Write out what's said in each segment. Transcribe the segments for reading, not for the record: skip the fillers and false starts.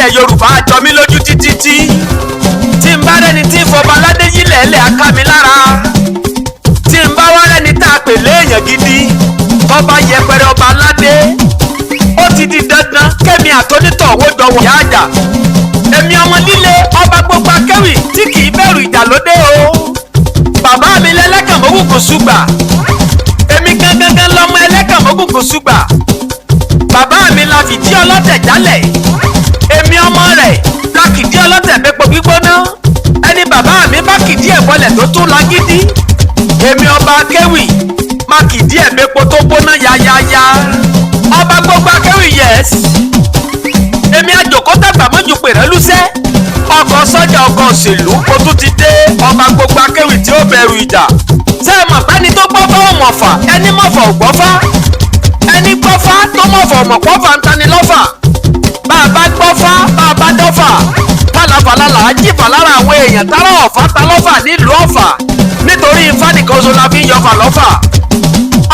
Nílẹ̀ Yorùbá jọ mí lójú títí tí tí n bá rẹ́ni tí ń fọba aládé yílẹ̀ ẹ̀lẹ́ aká mi lára, tí n bá wá rẹ́ni tá a pè léèyàn gidi tọ́ba yẹpẹrẹ ọba aládé, ó ti di dandan kẹ́mi àtọ́nítọ̀ owó jọ wọ̀ yáàjà. Èmi ọmọ líle ọba gbogbo akéwì tí kì í bẹ̀rù ìjà lóde o. Bàbá mi lẹ́lẹ́kànmọ́gùn ṣùgbà, èmi gangan lọ́mọ ẹlẹ́kànmọ́gùn ṣùgbà. Bàbá mi la fìdí ọlọ́tẹ̀ jálẹ̀, èmi ọmọ rẹ̀ la kìdí ọlọ́tẹ̀ bẹ́pọ̀ gbígbóná. Ẹni bàbá mi bá kìdí ẹ̀ bọlẹ̀ tó tún lágídí, èmi ọba akéwì má kìdí ẹ̀ bẹ́pọ̀ tó gbóná yáyáyá. Ọba gbogbo akéwì, yẹs. Èmi àjòkó dàgbà mọ́jú pèrè lúsẹ́, ọkọ̀ sọ́jà ọkọ̀ òṣèlú, ó tún ti dé. Ọba gbogbo akéwì tí ó bẹ̀rù ìjà. Ṣé ẹ mọ̀ pẹ́ni tó gbọ́ fá ò mọ̀fà, ẹni mọ̀fà ò gbọ́ fá, ẹni gbọ́ fá tó mọ̀fà ò mọ̀ pọ́fà ń tani lọ́fà. Bá a bá gbọ́ fá, bá a bá dọ́fà, pálapàla là á jìfà lára àwọn èèyàn tára ọ̀fà ta lọ́fà nílùú Ọ̀fà, nítorí ifá nìkan ṣoṣo la fi ń yọfà lọ́fà.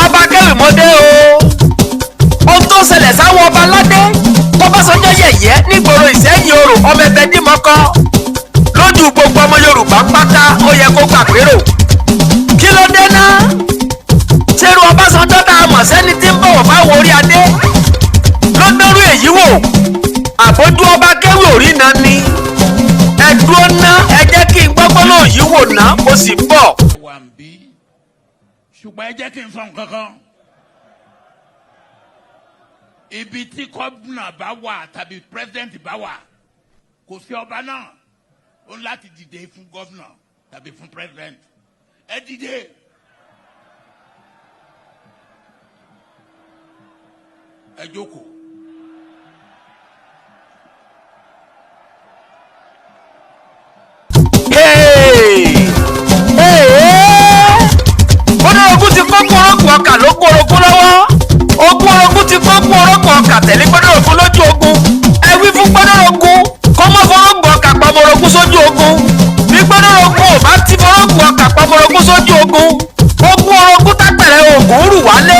Ọba akéwì mo dé o. Ohun tó ṣẹlẹ̀ sáwọn ọba aládé tọ́básanjọ́ yẹ̀yẹ́ nígboro Ìsẹ́yìn Orò ọmọ ẹbẹ dímọ́kọ́ lójú gbogbo ọmọ Yorùbá pátá, ó yẹ kó gbà pérò. Kí ló dé náà? Ṣerú Ọbásanjọ́ tá a mọ̀ sẹ́ni tí ń bọ̀wọ̀ fáwọn orí adé ló dọ́rú èyí wò? Àbójú ọba kéwì òrí náà ni. Ẹ dúró ná, ẹ jẹ́ kí n gbọ́gbọ́ náà yìí wò ná, mo sì ń bọ̀. Wà ń bí, ṣùgbọ́n ẹ jẹ́ kí n sọ nǹkan kan. Ibi tí gómìnà bá wà tàbí president bá wà, kò sí ọba náà ó ní láti dìde fún gómìnà tàbí fún president. Ẹ dìde. Ẹ jókòó. Gbọ́dọ̀rọ̀gún ti kó kún orókùn ọkà ló kún orogún lọ́wọ́. Ogún orogún ti kó kún orókùn ọkà tẹ̀lé gbọ́dọ̀rọ̀gún lójú ogun. Ẹ wí fún gbọ́dọ̀rọ̀gún kó mọ́ forógùn ọkà pamọ́ orogún sójú ogun. Bí gbọ́dọ̀rọ̀gún ò bá ti forógùn ọkà pamọ́ orogún sójú ogun, ogún orogún tápẹ̀rẹ̀ ògùn rù wálé.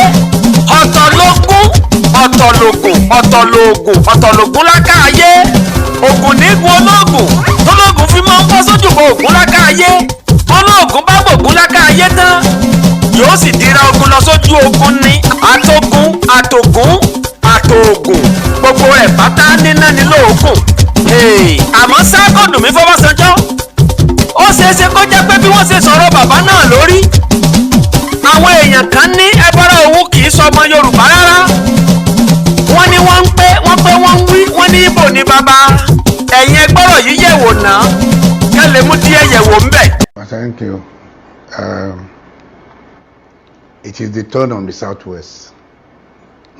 Ọ̀tọ̀ lógún, ọ̀tọ̀ lògùn, ọ̀tọ̀ lògùn, ọ̀tọ̀ lògùn lákàáyé. Ògùn nígun olóògùn tólógùn fi máa ń bọ́ sójú bọ ògùn lákàáyé. Olóògùn bá gbògùn lákàáyé tán, yóò sì dira ogun lọ sójú ogun ní àtògùn àtògùn àtògùn, gbogbo ẹ̀ pátá níná ní lóògùn. Àmọ́ sákòdùn mi fọwọ́sánjọ́, ó ṣeéṣe kó jẹ́ pé bí wọ́n ṣe sọ̀rọ̀ bàbá náà lórí. Àwọn èèyàn kan ní ẹbọra òun kì í sọmọ Yorùbá rárá. Wọ́n ní wọ́n ń pé wọ́n pé wọ́n ń wí, wọ́n ní Ìgbò ní bàbá. Ẹ̀yin ẹgbọ́rọ̀ yìí yẹ̀wò náà kẹ́ lè mú díẹ̀ yẹ̀wò ń bẹ̀. Thank you. It is the turn on the Southwest.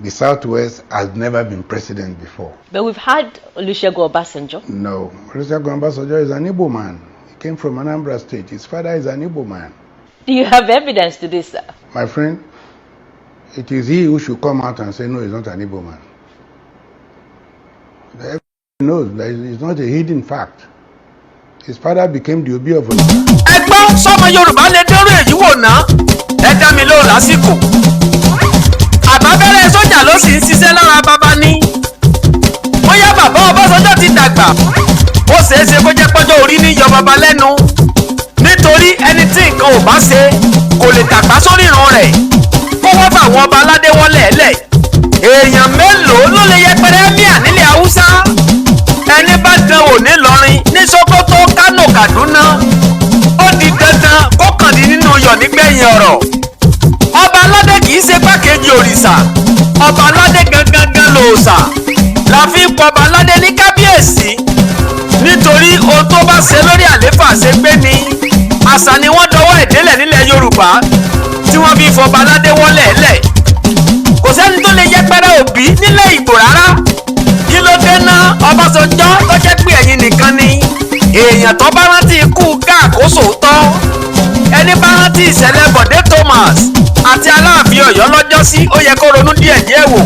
The Southwest has never been president before. But we've had Olusegun Obasanjo. No. Olusegun Obasanjo is an Igbo man. He came from Anambra State. His father is an Igbo man. Do you have evidence to this, sir? My friend, it is he who should come out and say, no, he's not an Igbo man. Everybody knows that it's not a hidden fact. His father became the Obi of Onitsha. Ẹ gbọ́, sọmọ Yorùbá lè dérò èyí wò ná? Ẹ dá mi lóhùn lásìkò. Àbábẹ́rẹ́ sójà ló sì ń ṣiṣẹ́ lára bàbá ní. Bóyá bàbá Ọbásanjọ́ ti dàgbà, ó ṣeéṣe kó jẹ́ pọ́jọ́ orí ní yọ bàbá lẹ́nu, nítorí ẹni tí nǹkan ò bá ṣe kò lè tàpá sórí ìran rẹ̀ kó wọ́n fà wọ́n ọba aládé wọlé ẹ̀lẹ̀. Èèyàn mélòó ló lè yẹpẹrẹ ẹ́míà nílẹ̀ Haúsá? Ẹni bá dán wò nílọrin, ní Sókótó, Kánò, Kàdúná, ó di dandan kó kàn dín nínú yọ̀ nígbẹ̀yìn ọ̀rọ̀. Ọba aládé kì í ṣe gbákejì òrìṣà, ọba aládé gangan gan lòòṣà la fi ń pọba aládé ní kábíyèsí, nítorí ohun tó bá ṣe lórí àléfà ṣe gbé ni. Àṣà ni wọ́n dọwọ́ ìdílẹ̀ nílẹ̀ Yorùbá tí wọ́n fi fọba aládé wọ́lẹ̀ lẹ̀. Kò sẹ́ni tó lè yẹpẹrẹ Òbí nílẹ̀ Ìgbò rárá. Kí ló dé ná, Ọbásanjọ́, tó jẹ́ pé ẹ̀yin nìkan ni èèyàn tó bá rántí ikú gáà kó sòótọ́? Ẹni bá rántí ìṣẹ̀lẹ̀ Bọ̀dé Thomas àti Aláàfin Ọ̀yọ́ lọ́jọ́sí, ó yẹ kó ronú díẹ̀ díẹ̀ wò.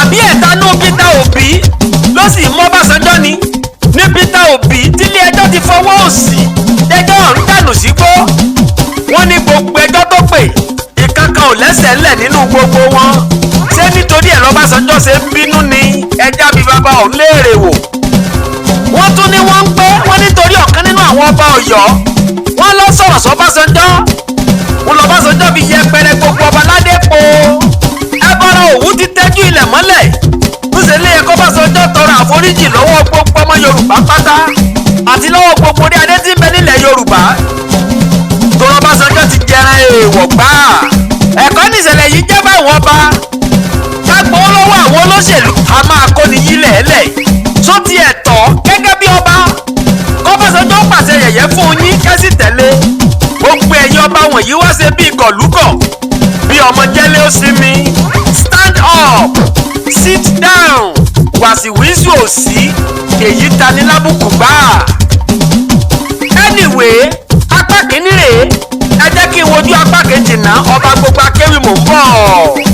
Àbí ẹ̀tanú Peter Obi ló sì mú Ọbásanjọ́ ni? Ní Peter Obi tílé ẹjọ́ ti fọwọ́ òsì ẹjọ́ ọ̀hún dànù sígbó, wọ́n ní gbogbo ẹjọ́ tó pè, ìkankan ò lẹ́sẹ̀ ńlẹ̀ nínú gbogbo wọn. Ṣé nítorí ẹ̀ lọ́básanjọ́ ṣe ń bínú ni? Ẹjá bíi bàbá òun léèrè wò. Àwọn ọba Ọ̀yọ́, wọ́n lọ sọ̀rọ̀ sọ́básanjọ́, ńlọbásanjọ́ fi yẹpẹrẹ gbogbo ọba ládé po. Ẹbọra Òwú ti tẹ́jú ilẹ̀ mọ́lẹ̀. Ńṣe lé ẹ̀kọ́ Básanjọ́ tọrọ àforíjì lọ́wọ́ gbogbo ọmọ Yorùbá pátá àti lọ́wọ́ gbogbo orí adé tí ń bẹ nílẹ̀ Yorùbá, tọrọ Básanjọ́ ti jẹran èèwọ̀ gbáà. Ẹ̀kọ́ nìṣẹ̀lẹ̀ yìí jẹ́ báwọn ọba. Ká gbowó lọ́wọ́ àwọn olóṣèlú a máa kóni yílẹ̀ ẹlẹ̀ tó ti ẹ̀tọ́ gẹ́gẹ́ bí ọba. Kọ́básanjọ́ pàṣẹ yẹ̀yẹ́ fún yín kẹ́sì tẹ̀lé. Gbogbo ẹ̀yin ọba wọ̀nyí wá ṣe bíi gọ̀lúgọ̀ bí ọmọ jẹ́lé ó sinmi. Stand up, sit down, wàsíwísù òsì, èyí tani lábùkù gbáà. Anyway, apá kìíní rèé. Ẹ jẹ́ kí n wojú apá kejì náà. Ọba gbogbo akéwì, mò ń bọ̀.